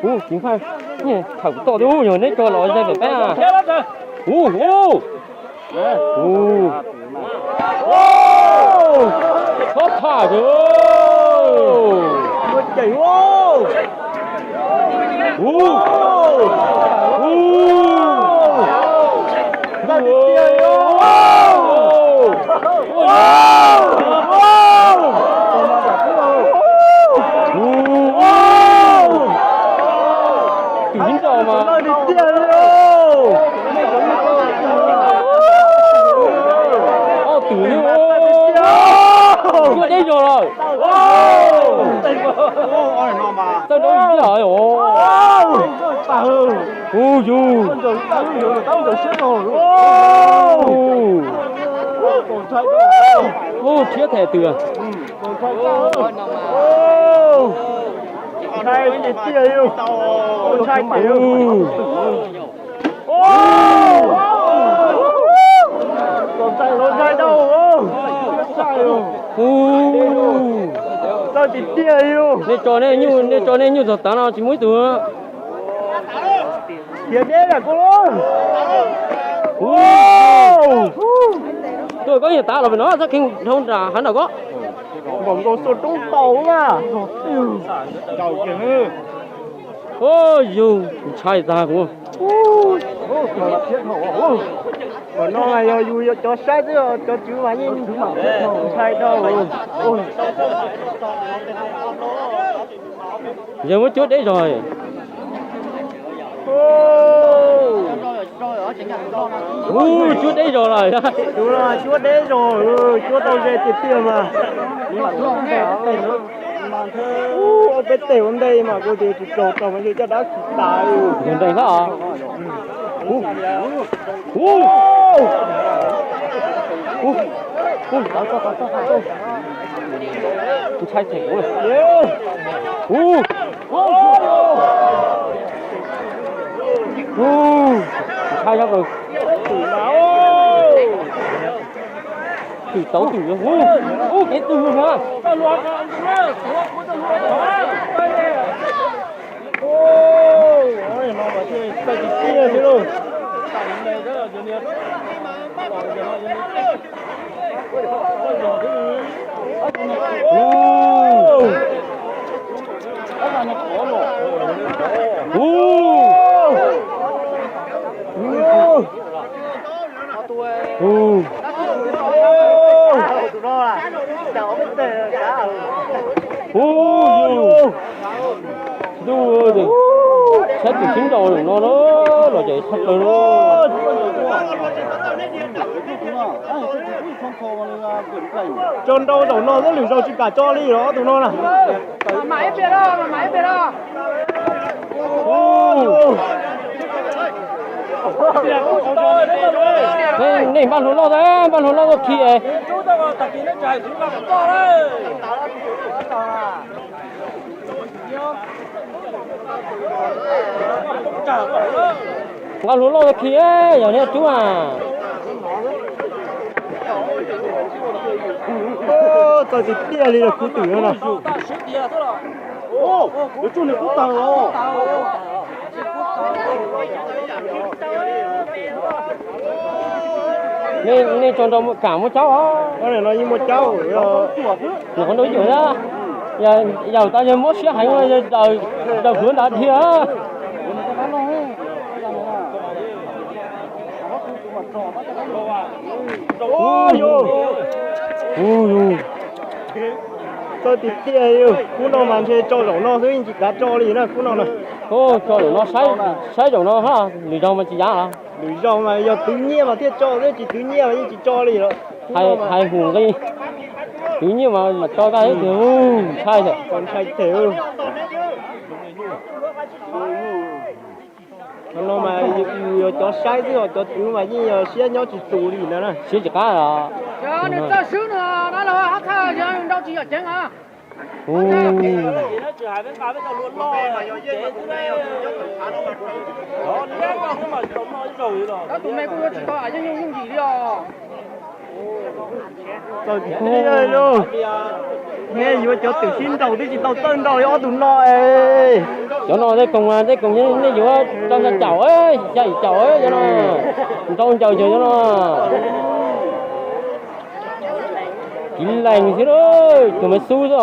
Ub, ceev faj, thaum kuv toj twb ub yog neb tso los zais pem peb. Ub, ub. Ub, txhob tham kawg. Ub, ub. Twm ib nrau mas. Ob twm li. Cuab deb zog lawm. Txawj dab tsi thiab os. Hu yug. Hu, thiab them twm. Hu, nej tso nej nyuj, nej tso nej nyuj txog tav no tsis muaj ib tug. Tuaj koj yog tav los pem no txhob kheev dhau nram hav nram koj. Npaum nkaus xuas roob tau na. Hu yug, ntshai tag kuv. Qhov no mas yog yus yog cov saib xwb, cov tswv mas yeej ntshai dhau. Yawg muab cuab deb zog. Hu, cuab deb zog lawm. Cuab deb zog, cuab tau ze tiag tiag mas. Ua peb teg ua ntej mas kuv tias tsis tsaug tau mas yog caj dab tsis tas. Nreeg hab os. Ntshai them kuv. Ntshai yog twm tau twm, ub kev twg na. Hu, ntuj, saib twm sib nraus zaum no los ces tshaj plaws. Tso nrau zaum no xwb lwm zaus tsis kam tso li os ob tug no na. Nej npaj hlua loj, npaj hlua loj tuaj khi es. Nqa hlua loj khi, yog niag rub a. Txawj tiag tiag li los kuv twm no na. Nej tso nrau kam muab caub os. No yeej muaj caub, nyuam qhuav nrau ib yam na. Yog tau yawg muab siab heev, yawg daws hluav nrad dhia. Txawj tiag tiag, khub no mas ntshe tso zaum no xwb yeej tsis kav tso li na khub no na. Tso zaum no, saib zaum no, lwm zaus mas tsis yav los. Lwm zaus mas yog twv nyiaj mas thiaj tso xwb, tsis twv nyiaj mas yeej tsis tso li os. Hais hum nqi, twv nyiaj mas mam tso koj ib tug, ntshai thiab. Ntshai thiab. Qhov no mas yus yog cov saib xwb os, cov twv mas yeej yog siab nyob tsis tus li ntawd na. Siab tsis qab os. Nws txawj swb no, no los hab thaj yog nrau tsis yom ceev os. Tus me kuj tsis tau yeej yooj yooj yim li os. Txawm tiag lauj, nej yuav cov twm sib nraus twb tsis tau txawj nraus li ob tug no. Cov no tej koos, tej koos nej yuav tso xya caum, xya yim caum cov no, nrau ncaws cov no. Kiv lees xwb lauj, tus me xub xwb os.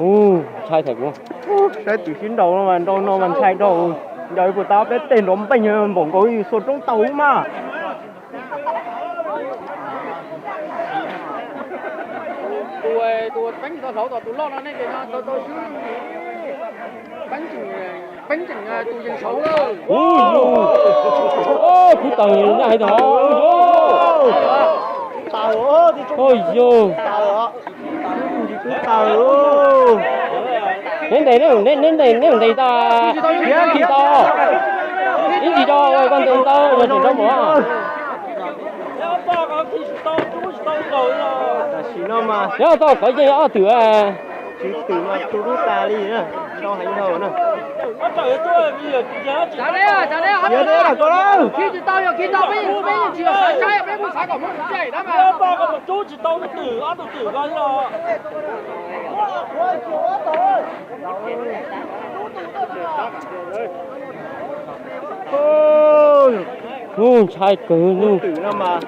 Ub, ntshai thiab kuv. Saib twm sib nraus no mas nrau no mas ntshai dhau. Ncaws puas tas peb tej nrov npeej npaum nkaus yus xuas roob taus mas. Tus, tus peeb tsis tau hlauv tom tus loj no nej ces no tau tau xwb. Peeb tseem, peeb tseem tus yees saud lawm. Kuv taws nej hais tias ho, ua yog. Neb ntes, neb ntes, neb ntes tau, neb khi tau. Ib ntsis rau koj ntes tau yog tseem rau mus. Nyob tau kov yeej ob twm. Tswv twm mas tu rub tas li na, nrau heev dhau na. Khi tsis tau, yog khi tau peb yeej tsis xav saib, peb kuj xav kom muab tsis tau ob tug twm. Ub, ntshai kawg nug. Twm no mas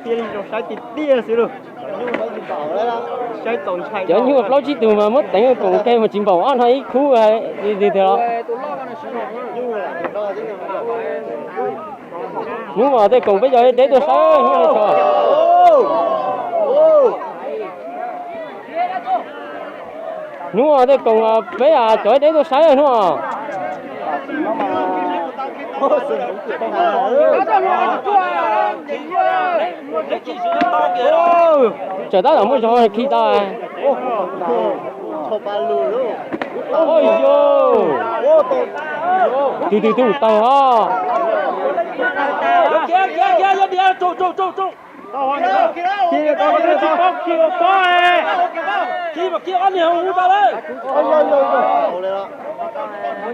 thiaj li zoo saib tiag tiag xwb lauj. Saib txaus ntshai. Cov nyuj plaub tsib tug mas muab teev koom ke mas tsis npaum ob no ib khub li tiag los. Hnub no tej koom peb cov deb tuaj saib hnub no tso. Hnub no tej koom peb cov deb tuaj saib hnub no. Tseem tab tom muaj zog khi tau. Ua yog, tus twg twg taug ho.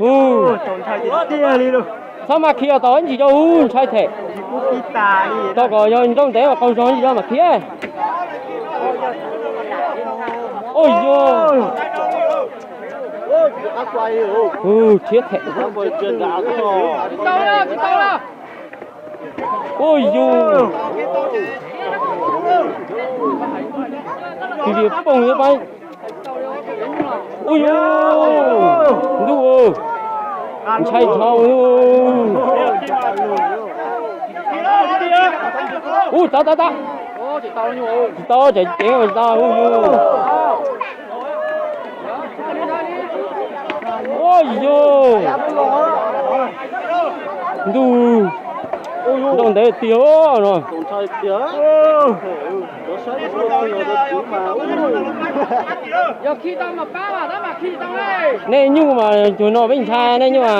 Hu, txhob mas khi tau ib ntsis rau, hu, ntshai them. Tau kom yog nrau ntev mas qaug zog ib ntsis rau mam khi. Ua yog, hu, thiab them. Ua yog, tis li pooj xwb pab. Ua yog, ntuj, ntshai dhau. Ub, tau tau tau. Tsis tau, tseem ceev tsis tau, hu yug. Ua yog, ntuj, nrau ntev tiag no. Nej nyuj mas cuag no peb ntshai, nej nyuj mas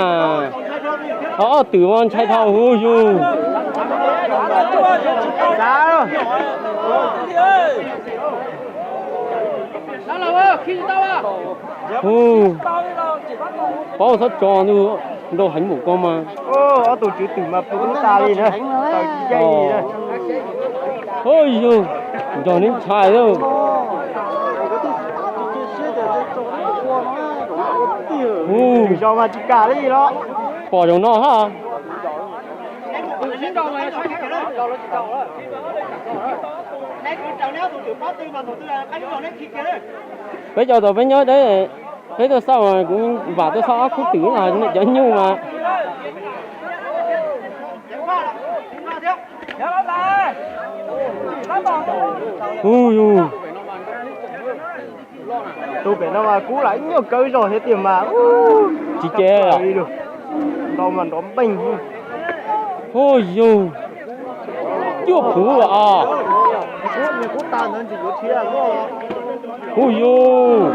ho ob twm mas ntshai dhau, hu yug. Hu, paub txhob tso ntuj, nrau heev npaum ko mas. Ob tug tswv twm mas pw lub tas li na, taws tsis yeej li na. Hu yug, nrog neb ntshai lawm. Hu, zos mas tsis kam li los. Pom zaum no ha. Peb cov tau peb nyob deb, peb tuaj xauj, kuv vam tuaj xauj ob khub twm no, cov nyuj mas. Hu yug. Tus pem no mas kub lam ib nyuag kawg zog thiab tiag mas. Tsis ces li, nrau mas nrov npeej. Hu yug, cuaj puv as. Hu yug.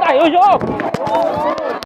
ntais os yog.